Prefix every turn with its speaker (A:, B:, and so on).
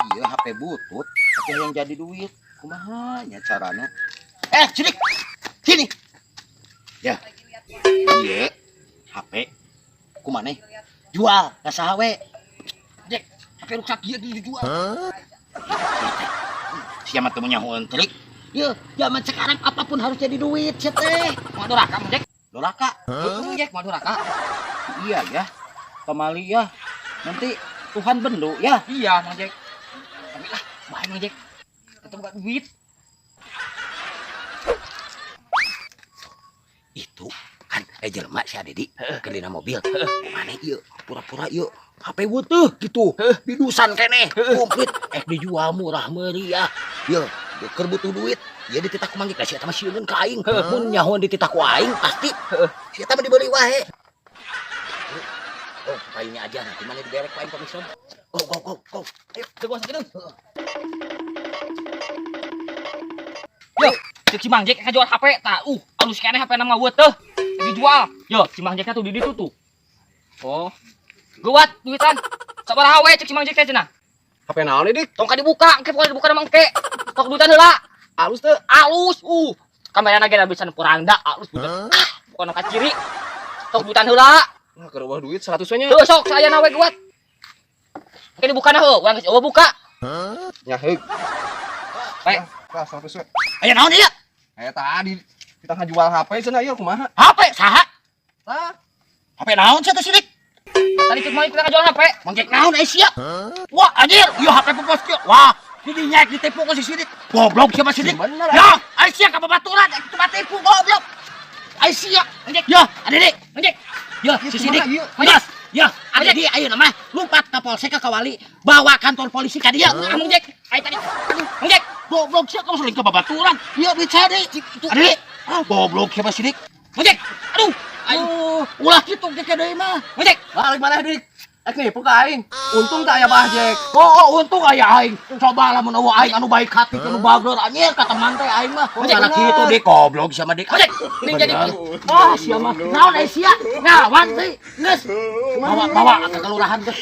A: Iya, HP butut, tapi yang jadi duit. Kumaha nya carana? Eh, sini. Sini. Ya. Iya. HP kumaneh? Jual ka saha we? Jack, HP rusak ieu dijual. Siapa teu nyahoeun trik? Ya, zaman sekarang apapun harus jadi duit, sia teh.
B: Mau doraka, Mang Jack?
A: Doraka.
B: Heeh, Jack, mau doraka.
A: Iya ya. Pamali ya. Nanti Tuhan bendu ya.
B: Iya, Mang Jack. Tapi lah, bahaya, Mang Jack. Tetep gak duit.
A: Itu kan jelema si Adedi keur dina mobil. Maneh ieu pura-pura ieu HP weutuh gitu. Didusan keneh komplit dijual murah meriah. Ieu keur butuh duit. Ieu dititah ku Mang Jack, si eta mah sieuneun ka aing. Mun nyahoan dititah ku aing pasti si eta mah dibeli wae. Oh, kayunya aja nanti mana diberek ku aing komison. Go go go go.
B: Ayo, ke gua sakit. Yo, cek si Mang Jack jual HP tah. Alus keneh HP nama weutuh. Dijual. Yo, si Mang Jack tuh di ditu tuh. Oh. Geuwat duitan. Sabaraha we cek si Mang Jack teh cenah?
C: HP naon nih, Dik?
B: Tong ka dibuka, engke pokoknya dibuka nama engke. Tok duitan heula.
C: Alus teu?
B: Alus, Kamerana ge bisa kurangda, alus budak. Ah, pokokna ka ciri. Tok duitan heula.
C: Nah, keur eueuh duit 100 we nya.
B: Heuh sok sayana we geuwat. Engke dibukana heuh, urang geus eueuh buka.
C: Nya heug.
B: Baik.
C: Tah, 100 we.
A: Aya naon ieu?
C: Eh tadi kita ngajual HP cenah ieu kumaha?
A: HP saha?
C: Tah,
A: HP naon sia teh sidik?
B: Tadi cek mau kita ngajual HP.
A: Mang Jack naon ai sia? Wah, anjir, ieu HP popos kieu. Wah, di dinya ditipu ku si Sidik. Goblok siapa Sidik?
C: Bener,
A: Ya, ai sia ka babaturan cuma tipu goblok. Ai sia. Ya, Adede.
B: Mang Jack.
A: Ya, si Sidik.
C: Kumaha ieu?
A: Mas, ya, Adede ayeuna mah lompat ka polsek ka Kawali, bawa kantor polisi ka dieu.
B: Ah, Mang Jack. Ai tadi. Mang Jack.
A: Goblok sia kamu sering ka babaturan. Ieu duit saya deui. Adede. Ah, goblok siapa Sidik?
B: Mang Jack. Aduh. Aduh.
A: Oh, ulah kitu ke deui mah.
B: Mang Jack.
C: Balik mana, Dik? Ek nipu ka aing. Untung tak aya Bah Jack.
A: Oh, untung aya aing. Coba lamun eueuh aing anu baik hati anu bageur anjir ka teman teh aing mah.
B: Oh,
A: Cara
C: bener.
A: kitu dik goblok sama dik.
B: Mang Jack. Ini jadi
A: Ah, sia mah. Naon ai sia? Ngawan teh. Geus. Bawa bawa ke kelurahan geus.